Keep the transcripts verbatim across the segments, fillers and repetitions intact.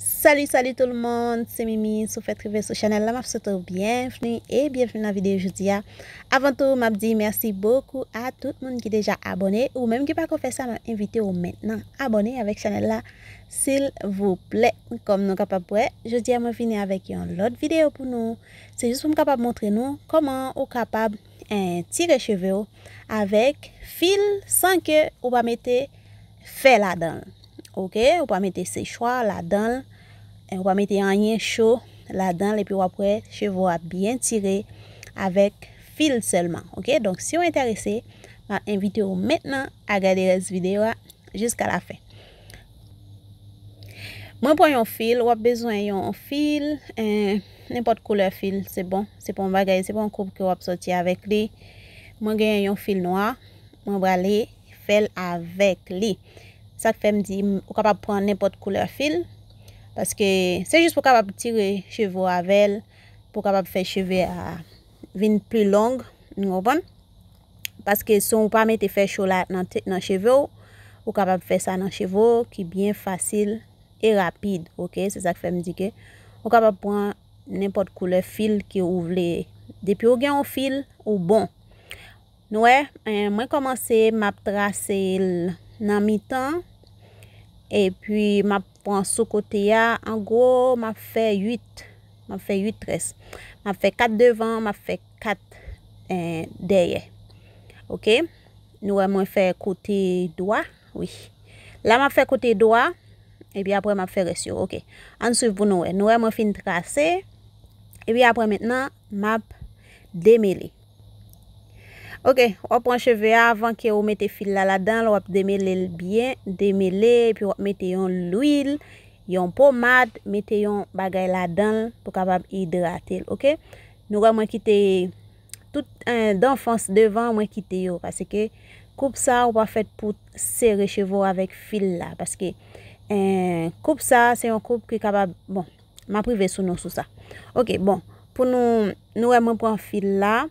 Salut, salut tout le monde, se Mimi. Si w fèk rive sou chanèl la, m ap swete w byenvni e byenvni nan videyo jodi a. Avan tou, m ap di mèsi bokou a tout moun ki deja abòne. Ou menm ki pako fè sa, m ap envite w mentnan abòne avèk chanèl la, silvouplè. Kòm nou kapab wè, jodi a mwen vini avèk yon lòt videyo pou nou. Se jis pou m kapab montre nou kòman ou kapab, eh, tire cheve w avèk fil san ke ou pa mete fè ladan l. Oke, ou pa mete sechwa ladan l, eh, ou pa mete anyen cho ladan l, epi w ap wè cheve w ap byen tire avèk fil sèlman. Oke, donk si w enterese, m ap envite w mentnan a gade rès videyo a jiska lafen. Mwen pran yon fil, w ap bezwen yon fil, eh, nenpòt koulè fil, se bon. Se pa yon bagay, se pa yon koup ke w ap sòti avèk li. Mwen genyen yon fil nwa, mwen prale fè l avèk li. Sa k fè m di m, ou kapab pran nenpòt koulè fil, paske se jis pou w kapab tire cheve w avè l, pou w kapab fè cheve a vin pli long, ou konprann? Paske si w pa mete fè cho la nan te-, nan cheve w, ou kapab fè sa nan cheve w ki byen fasil e rapid, oke? Se sa k fè m di ke ou kapab pran nenpòt koulè fil ke ou vle. Depi w gen yon fil, ou bon. Nou wè, eh, mwen kòmanse, m ap trase l nan mitan, epi m ap pran sou kote a, an gwo, m ap fè uit. M ap fè uit très. M ap fè kat devan, m ap fè kat, eh, dèyè. Oke? Nou wè mwen fè kote dwa, wi. La m ap fè kote dwa, epi apre m ap fè rès yo. Oke. Ann swiv pou nou wè. Nou wè mwen fin trase, epi apre mentnan, m ap demele. Oke, w ap pran cheve a, avan ke ou mete fil la ladan l, w ap demele l byen, demele, epi w ap mete yon lwil, yon pomad, mete yon bagay ladan l pou kapab idrate l, oke? Nou wè mwen kite tout, eh, danfans devan, mwen kite yo, paske koup sa ou pa fèt pou sere cheve w avèk fil la, paske, eh, koup sa se yon koup ki kapab, bon, m ap rive sou nou sou sa. Oke, bon, pou nou, nou wè mwen pran fil la,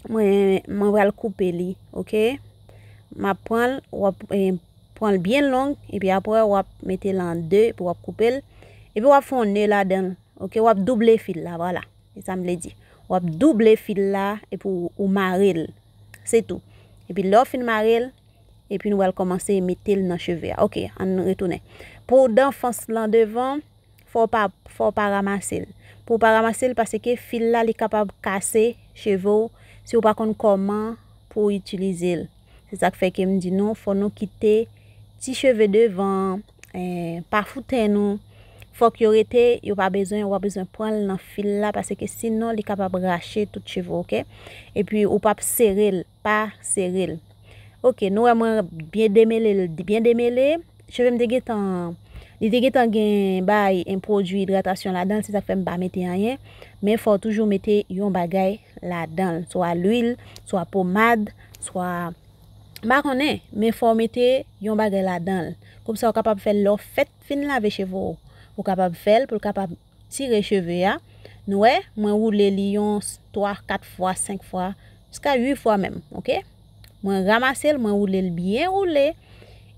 mwen, mwen pral koupe li, oke? M ap pran l, w ap, eh, pran l byen long, epi apre w ap mete l an de, epi w ap koupe l, epi w ap fè yon ne ladan l, oke? W ap double fil la, vwala. Se sa m vle di. W ap double fil la, epi w, ou mare l. Se tou. Epi lè w fin mare l, epi nou pral kòmanse mete l nan cheve a. Oke, ann retounen. Pou danfans lan devan, fò w pa, fò w pa ramase l. Pou w pa ramase l, paske fil la, li kapab kase cheve w si w pa konn kòman pou w itilize l. Se sa k fè ke m di nou, fò nou kite ti cheve devan, eh, pa foute nou. Fòk yo rete, yo pa bezwen, w pa bezwen pran l nan fil la, paske sinon li kapab rache tout cheve w, oke? Epi ou p ap sere l, pa sere l. Oke, nou wè mwen byen demele l, byen demele. Cheve m te gentan, li te gentan gen bay, en pwodui idratasyon ladan l, se sa k fè m pa mete anyen. Men fò w toujou mete yon bagay ladan l, swa lwil, swa pomad, swa, m pa konnen, men fò w mete yon bagay ladan l. Kòmsa w kapab fè l lè w fèt fin lave cheve w, ou kapab fè l pou l kapab tire cheve a. Nou wè, mwen woule li yon s-, twa, kat fwa, senk fwa, jiska uit fwa menm, oke? Mwen ramase l, mwen woule l byen woule,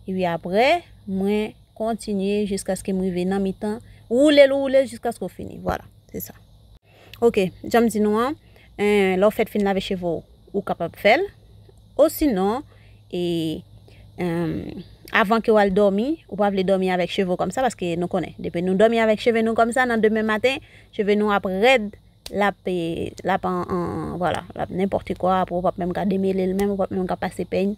epi apre, mwen kontinye jiskaske m rive nan mitan. Woule l, woule l jiskaske w fini. Vwala, se sa. Oke, jan m di nou an, eh, lè w fèt fin lave cheve w, ou kapab fè l. Osinon, e, eh, avan ke w al dòmi, ou pa vle dòmi avèk cheve w kòmsa, paske nou konnen, depi nou dòmi avèk cheve nou kòmsa, nan demen maten, cheve nou ap rèd, l ap, eh, l ap an, an, vwala, l ap nenpòt kwa, apre w p ap menm ka demele l menm, ou p ap menm ka pase peny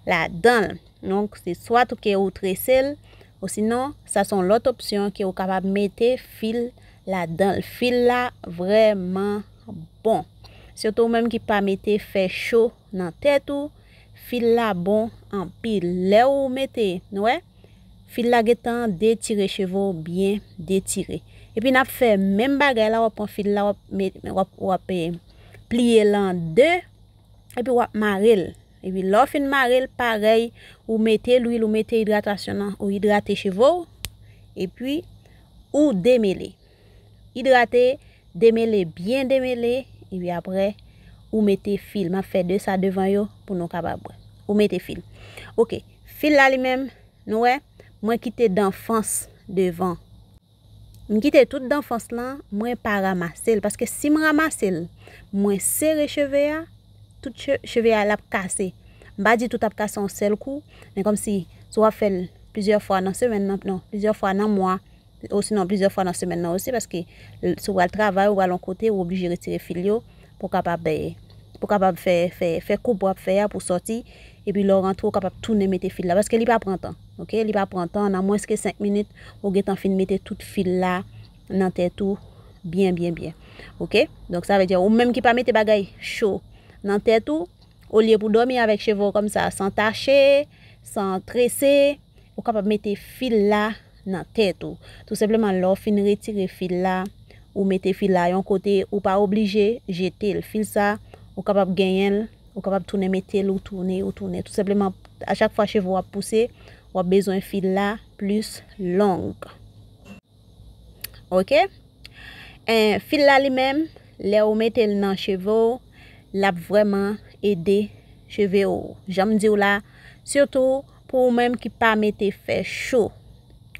ladan l. Donk, se swa tou ke ou trese l, osinon, sa se yon lòt opsyon ke ou kapab mete fil ladan l. Fil la vrèman bon. Sitou ou menm ki pa mete fè cho nan tèt ou, fil la bon anpil. Lè ou mete, nou wè, fil la gentan detire cheve w byen detire. Epi n ap fè menm bagay la, w ap pran fil la, w ap met, w ap, w ap, eh, pliye l an de, epi w ap mare l. Epi lè w fin mare l, parèy, ou mete lwil, ou mete idratasyon nan, ou idrate cheve w, epi ou demele. Idrate, demele, byen demele, epi apre, ou mete fil. M ap fè de sa devan yo pou nou kapab wè. Ou mete fil. Oke, fil la li menm, nou wè, mwen kite danfans devan. M kite tout danfans lan, mwen pa ramase l. Paske si m ramase l, mwen sere cheve a, tout che- cheve a l ap kase. M pa di tout ap kase yon sèl kou, men kòmsi si w ap fè l plizyè fwa nan semèn nan, non, plizyè fwa nan mwa, osinon plizyè fwa nan semèn nan osi, paske l- si w pral travay, ou pral yon kote, ou oblije retire fil yo pou w kapab, eh, pou w kapab fè, fè, fè koup w ap fè a pou sòti, epi lè w rantre, ou kapab tounen mete fil la, paske li pa pran tan, oke? Li pa pran tan, nan mwens ke senk minit, ou gentan fin mete tout fil la nan tèt ou, byen, byen, byen, oke? Donk, sa vle di, ou menm ki pa mete bagay cho nan tèt ou, olye pou dòmi avèk cheve w kòmsa, san tache, san trese, ou kapab mete fil la nan tèt ou. Tou senpleman, lè w fin retire fil la, ou mete fil la yon kote, ou pa oblije jete l. Fil sa, ou kapab genyen l, ou kapab tounen mete l, ou tounen, ou tounen. Tou senpleman, a chak fwa cheve w ap pouse, w ap bezwen fil la plis long. Oke? En, fil la li menm, lè ou mete l nan cheve w, l ap vrèman ede cheve w. Jan m di w la, sitou pou ou menm ki pa mete fè cho,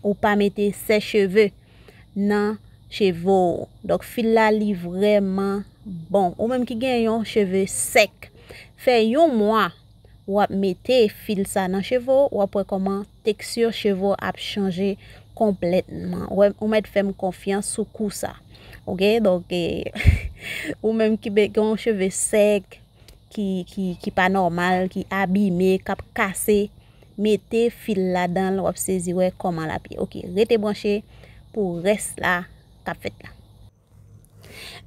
ou pa mete sècheve nan cheve w. Donk, fil la li vrèman bon. Ou menm ki gen yon cheve sèk, fè yon mwa w ap mete fil sa nan cheve w, w ap wè kòman teksti cheve w ap chanje konplètman. Ou wè, ou mèt fè m konfyans sou kou sa. Oke? Donk, eh, ou menm ki be- gen yon cheve sèk, ki, ki, ki pa nòmal, ki abime, k ap kase, mete fil ladan l, w ap sezi wè kòman l ap ye. Oke, rete branche pou rès la k ap fèt la.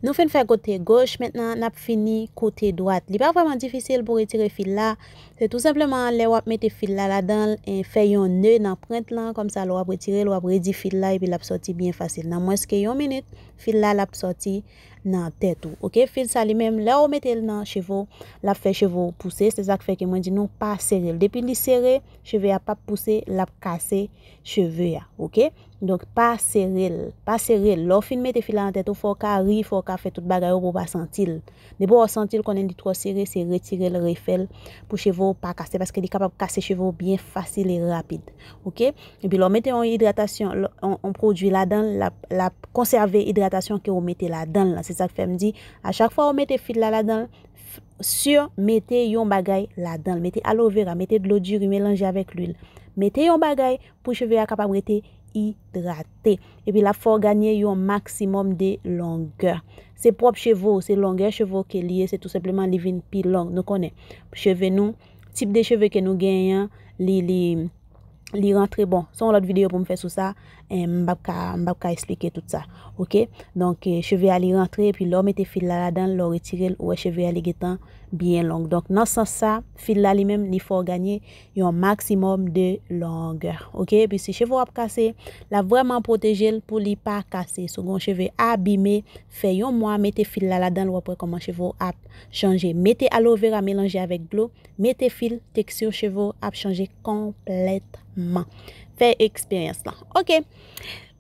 Nou fin fè kote goch, mentnan n ap fini kote dwat. Li pa vrèman difisil pou retire fil la. Se tou senpleman lè w ap mete fil la ladan l, e fè yon ne nan pwent lan, kòmsa lè w ap retire l, w ap redi fil la, epi l ap sòti byen fasil. Nan mwens ke yon minit, fil la, l ap sòti nan tèt ou. Oke, fil sa li menm, lè w mete l nan cheve w, l ap fè cheve w pouse. Se sa k fè ke mwen di nou pa sere l. Depi li sere, cheve a p ap pouse, l ap kase cheve a. Oke? Donk, pa sere l. Pa sere l. Lè w fin mete fil la nan tèt ou, fò w ka ri, fò w ka fè tout bagay yo pou w pa santi l. Depi w santi l, konnen li twò sere, se retire l, refè l pou cheve w pa kase, paske li kapab kase cheve w byen fasil e rapid. Oke? Epi lè w mete yon idratasyon, l- yon, yon pwodui ladan l, l ap, l ap konsève idratasyon ke w mete ladan l lan. Se sa k fè m di, a chak fwa w mete fil la ladan l, f- si mete yon bagay ladan l. Mete aloe vera, mete dlo diri, melanje avèk lwil. Mete yon bagay pou cheve a kapab rete idrate. Epi l ap fè w genyen yon maksimòm de longè. Se pwòp cheve w, se longè cheve w ke li ye, se tou senpleman li vin pi long. Nou konnen, cheve nou, tip de cheve ke nou genyen an, li, li, li rantre, bon, se yon lòt videyo pou m fè sou sa, e m p ap ka, m p ap ka esplike tout sa. Oke? Donk, e, cheve a li rantre, epi lè w mete fil la ladan l, lè w retire l, ou wè cheve a li gentan byen long. Donk, nan sans sa, fil la li menm, li fè w genyen yon maksimòm de longè. Oke? Epi si cheve w ap kase, l ap vrèman pwoteje l pou li pa kase. Si w gen yon cheve abime, fè yon mwa, mete fil la ladan l, w ap wè kòman cheve w ap chanje. Mete aloe vera melanje avèk dlo, mete fil, teksti cheve w ap chanje konplètman. Fè eksperyans lan. Oke.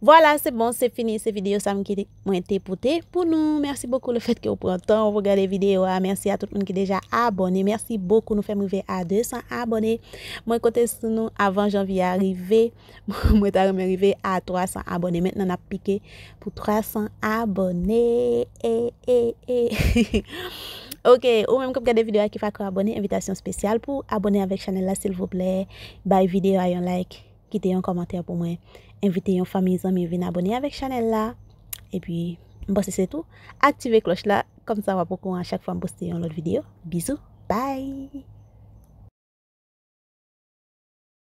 Vwala, se bon, se fini, se videyo sa m ki te- mwen te pote pou nou. Mèsi bokou lefèt ke w pran tan w pou gade videyo a. Mèsi a tout moun ki deja abòne. Mèsi bokou, nou fè m rive a de san abòne. Mwen konte sou nou avan janvye a rive. Mwen ta renmen rive a twa san abòne. Mentnan n ap pike pou twa san abòne. E, e, e. Oke, ou menm k ap gade videyo a ki pako abòne, envitasyon espesyal pou w abòne avèk chanèl la, silvouplè. Bay videyo a yon like, kite yon kòmantè pou mwen. Envite yon fanmi, zanmi vin abòne avèk chanèl la. Epi, m panse se tou. Aktive klòch la, kòmsa w ap okouran a chak fwa m poste yon lòt videyo. Bizou, bye!